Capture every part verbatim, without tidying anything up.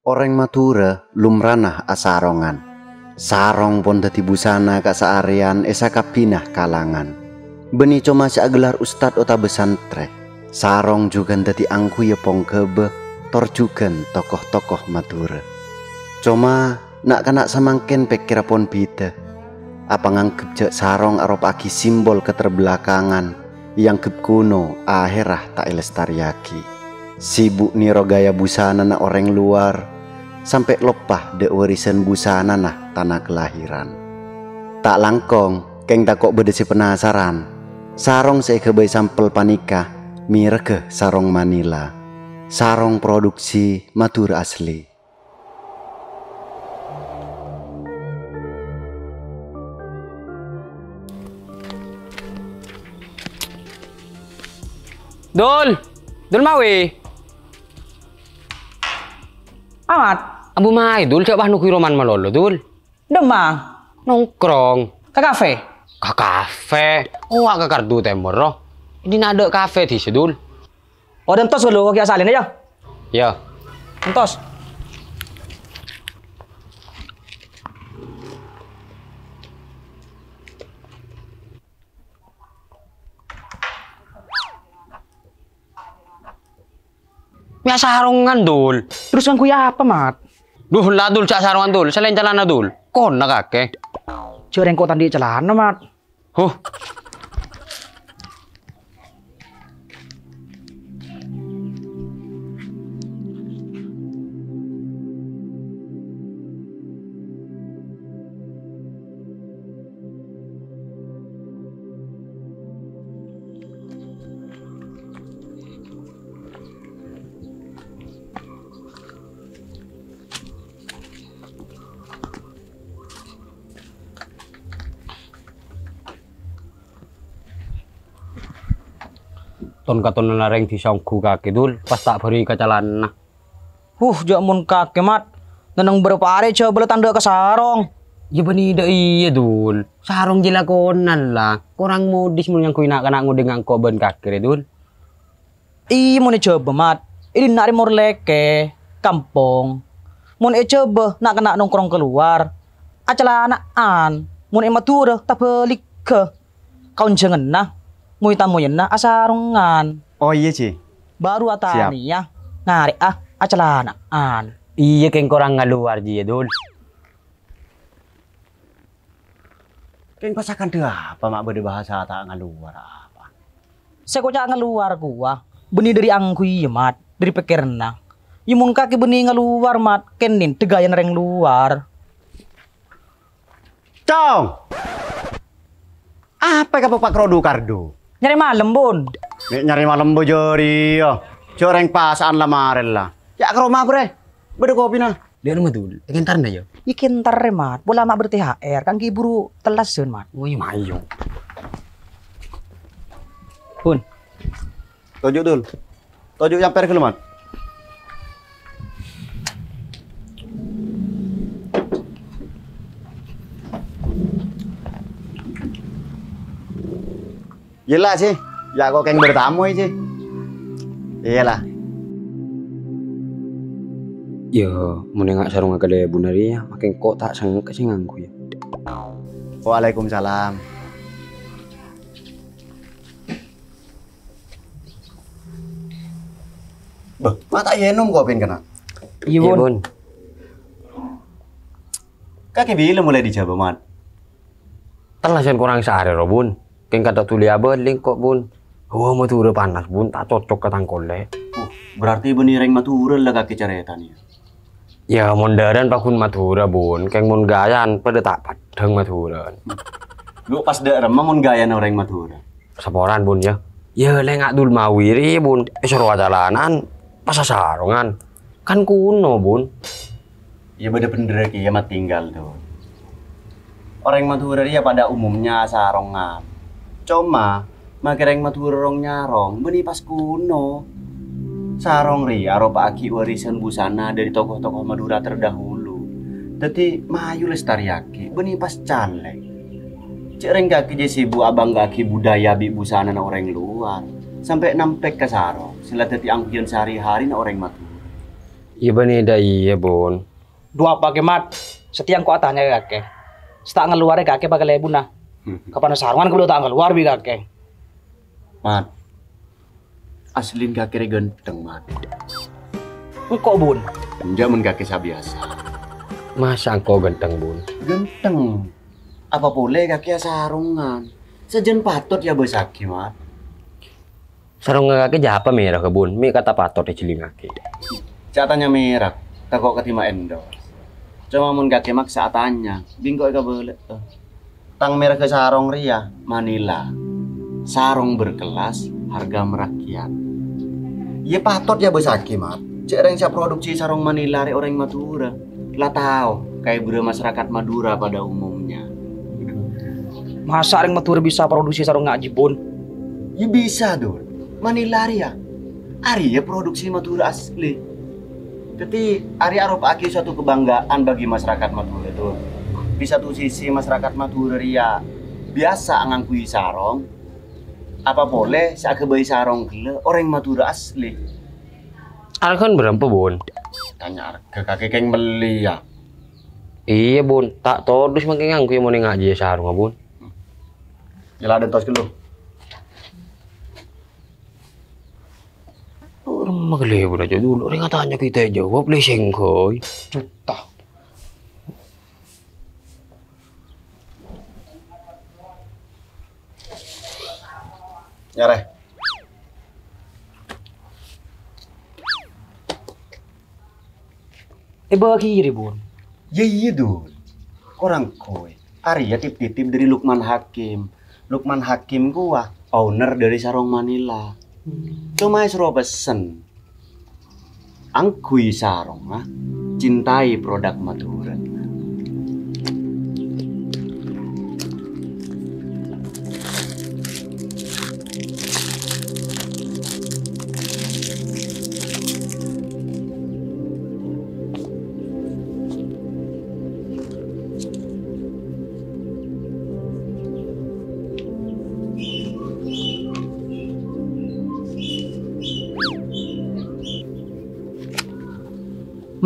Orèng Madhurâ lumrana asarongan. Sarong pon dhâddhi busana kasaarèyan è sakabbhina kalangan. Bânnè coma sè agellar ustad otabâ santrè, sarong jhughân dhâddhi angghuyyâ pongghâbâ tor jhughân tokoh-tokoh Madhurâ. Coma na'-kana' samangkèn pèkkèrra pon bhidhâ. Apa nganggep jhâ' sarong aropa'aghi simbol keterbelakangan, èanggep kuno, ahèrra ta' èlestarèyaghi. Sibuk nèro gaya busanana orèng luar, sampè' loppa dâ' warisan busanana tana kalahiran. Ta' langkong, kèng tako' bâdâ sè penasaran. Sarong sè èghâbây sampel panèka mèrghâ sarong Manila, sarong produksi Madhurâ asli. Dul, Dul Mawi. Amat. Ambu maè, Dul, jhâ' pas nungguy roman malolo, Dul. Dâ' emma? Nongkrong. Ka kafe? Ka kafe? Owa' ka Kardu Tèmor, ro. Indi na' dâ' kafe dhisa, Dul. Oh, entos ghâllu, kèya salèna, yâ? Yâ. Entos. Mè' asarongan, Dul. Terros ngangghuy apa, Mat? Duh, la, Dul, jhâ' sarongan, Dul. Salaèn calana, Dul. Kona kakè. Jhâ' rèng ko' ta' andi' calana, Mat. Huh. Ton-katonanna rèng dhisa ongghu kakè, Dul, pas ta' bâri' ka calana. Huh, jhâ' mon kakè, Mat. Nenneng bârâmpa arè jhâ' bâlâ tandhâ ka sarong. Yâ, bânnè dâ' iyâ, Dul. Sarong jhâ' lakonan, la. Korang modis mon ngangghuy na'-kana' ngodâ ngangko' bân kakè rè, Dul. Iyâ, mon èjhâbâ, Mat. È dinna' rè morlèkè, kampong. Mon èjhâbâ, na'-kana' nongkrong kalowar. Acalana'an. Mon è Madhurâ, tabhâligghâ. Kaonjhânganna, moy-tamoyanna asarongan. Oh, iyâ, Ji. Bâru Siap. Atanèya, ngarè'a acalana'an. Iyâ, kèng korang ngalowar, Ji, yâ, Dul. Kèng pas sakandhâ apa ma' bâdâ bahasa ta' ngalowar apa? Sè koca' ngalowar kowa, bânnè dâri angghuy, yâ, Mat, dâri pèkkèranna. Yâ, mon kakè bânnè ngalowar, Mat, kènèng dâgâyân rèng lowar. Cong! Apa èkapok Pak Rodu Kardu? Nyarè malem, Bun. Mè' nyarè malem bâjâriyâ. Jhâ' rèng pasa'an la marè la. Yâ' ka roma, Bre. Bâdâ kopina. Dâ' remma, Dul? Èkentarna, yâ? Èkentar, Mat. Pola ma' bâdâ T H R. Kan ghi' buru tellas, Mat. Wih, mayu. Bun. Toju', Dul. Toju' nyamper ghâllu, Mat. Yella, Ji. Yâ, ko' kèng bertamu, Ji. Iyâ, la. Yâ, mon enga' sarongnga kalèbunna rèya, makèng ko' ta' sengka sè ngangghuy, yâ. Waalaikumsalam. Bâh, ma' ta' ènom kopina, Kèna? Iyâ, Iyâ, Bun. Bun. Kakè bilâ molaè dâri Jhâbâ, Mat? Tellasan korang saarè, ro, Bun. Kèng kata' dhuli abâli engko', Bun. Hawa Madhurâ panas, Bun. Ta' cocok ka tang kolè'. Uh, berarti bânnè rèng Madhurâ la kakè carètana, yâ? Yâ, mon dhârân paggun Madhurâ, Bun. Kèng mon gaya'an padâ ta' paddhâng Madhurâ. Lu pas dâ' remma mon gaya'an orèng Madhurâ? Saporana, Bun, yâ. Yâ, lènga' Dul Mawi rè, Bun. Èsoro acalana'an, pas asarongan. Kan kuno, Bun. Yâ, bâdâ bhendherra kèya, Mat, tinggal, Dul. Orèng Madhurâ rèya padâ umumnya asarongan. Coma, makè rèng Madhurâ rong-nyarong, bânnè pas kuno. Sarong rèya aropa'aghi warisan busana dâri tokoh-tokoh Madhurâ terdahulu. Dhâddhi, mayu lestarèyaghi, bânnè pas calèk. Cè' rèng kakè jhâ' sibuk abhângghâ'aghi budaya bi' busanana orèng lowar, sampè' nampèk ka sarong sè la dhâddhi angghuyan sahari-harina orèng Madhurâ. Iyâ, bânnè dâ' iyâ, Bun. Dhu apa kakè, Mat? Satèya engko' atanya ka kakè. Sè ta' ngalowarè kakè pakalèbunna. Kapan sarongan kabâlâ ta' ngalowar bi' kakè. Mat. Asli kakè rè ghântheng, Mat. Engko', Bun. Enjâ' mon kakè sabiyasa. Masa engko' ghântheng, Bun? Ghântheng. Apa polè kakè asarongan? Sajân patot èabâsaghi, Mat. Sarongnga kakè jhâ' apa mèrah, Bun? Mè' kata patot èjhellingngaghi. Jhâ' atanya mèrah, tako' kadhi ma' endorse. Coma mon kakè maksa atanya, bi' engko' èkabâlâ'â. Tang mèragghâ sarong rèya, Manila. Sarong berkelas, harga merakyat. Iyâ patot èabâsaghi, Mat. Jhâ' rèng sè produksi sarong Manila rè orèng Madhurâ. La tao, kaèbhurâ masyarakat Madhurâ pada umumnya. Masa rèng Madhurâ bisa produksi sarong ngajhi, Bun? Iyâ bisa, Dul. Manila rèya. Arèya produksi Madhurâ asli. Dhâddhi, arèya aropa'aghi suatu kebanggaan bagi masyarakat Madhurâ, Dul. Di satu sisi, masyarakat Madhurâ rèya biyasa ngangghuy sarong, apa polè sè aghâbây sarong ghellâ' orèng Madhurâ asli. Arghâna bârâmpa, Bun? Tanya arghâ ka kakè kèng mellè, yâ. Iyâ, Bun. Ta' todus mangkèn ngangghuy mon ngajhi sarong, Bun. Yâ la, dântos ghâllu. Orèng maghâlè, Bun, ajâ dulu. Orèng atanya kita jawab, lè sèngghâi. Juta. Nyarè. Èbâghi rè, Bun. Yâ iyâ, Dul. Korang koy. Arèya tip-titip dâri Lukman Hakim. Lukman Hakim kowa owner dâri sarong Manila. Coma èsoro pessen. Angghuy sarongnga, cintai produk Madhurâ.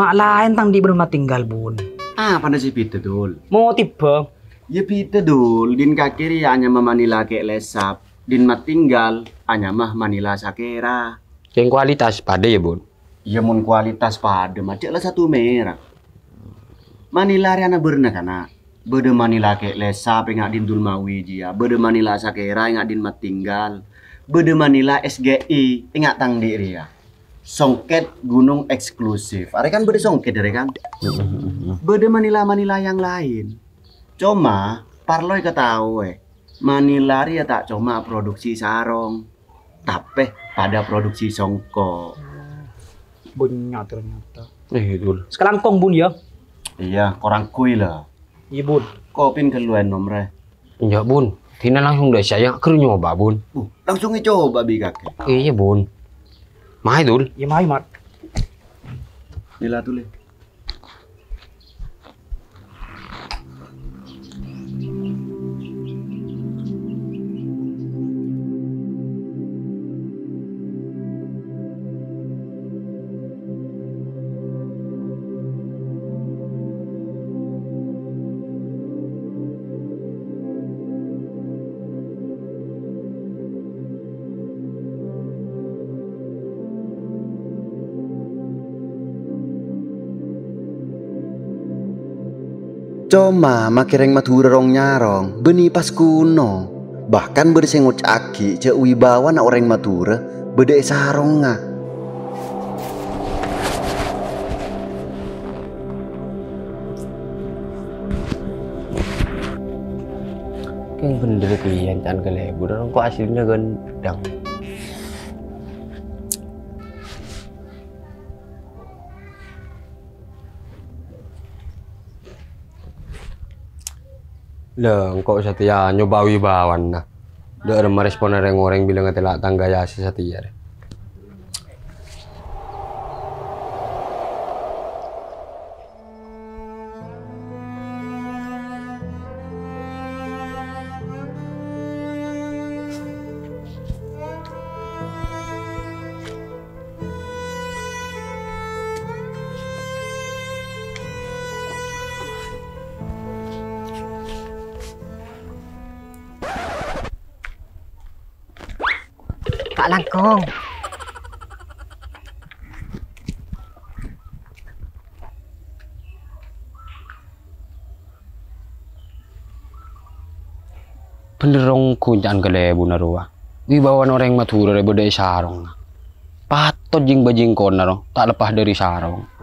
Ma' laèn tang dhi' bân Matinggal, Bun. Apana sè bhidhâ, Dul? Motibhâ. Yâ bhidhâ, Dul. Din kakè rèya anyama Manila Kek Lesap. Din Matinggal anyama Manila Sakera. Sèng kualitas padâ, yâ, Bun? Yâ, mon kualitas padâ, ma' jhâ' la satu merek. Manila rè ana bârna, kana'. Bâdâ Manila Kek Lesap ènga' din Dul Mawi jiyâ. Bâdâ Manila Sakera ènga' din Matinggal. Bâdâ Manila S G I ènga' tang dhi' rèya. Songket gunung eksklusif. Arè kan bâdâ songket, arè kan? Bâdâ Manila-Manila yang lain. Coma, parlo èkataowè, Manila rèya ta' coma produksi sarong, tapè padâ produksi songko'. Bânnya' ternyata. Eh, Dul. Sakalangkong, Bun, yâ? Iyâ, korang koy la. Iyâ, Bun. Kopin ghâllu ènom rè. Enjâ', Bun. Dinah langsung dâ' saya ghâr nyoba, Bun. Uh, langsung ècoba bi' kakè. Iyâ, Bun. Mayu, Dul. Iyâ, mayu, Mat. Nila, Dul, yâ. Coma makè rèng Madhurâ rong-nyarong bânnè pas kuno. Bahkan bâdâ sè ngoca'aghi jhâ' wibawana orèng Madhurâ bâdâ è sarongnga. Kèng bhender kèya ca'na kalèbur, engko' aslinya ghântheng. Lha, engko' satèya nyoba wibawana. Dâ' remma responna rèng-orèng bilâ ngatèla' tang ghâjâ satèya rè. Langkong. Bhender ongghu ca'na kalèbunna rowa. Wibawana orèng Madhurâ rè bâdâ è sarongnga. Patot jing-bâjingkonna ro, ta' lepas dâri sarong.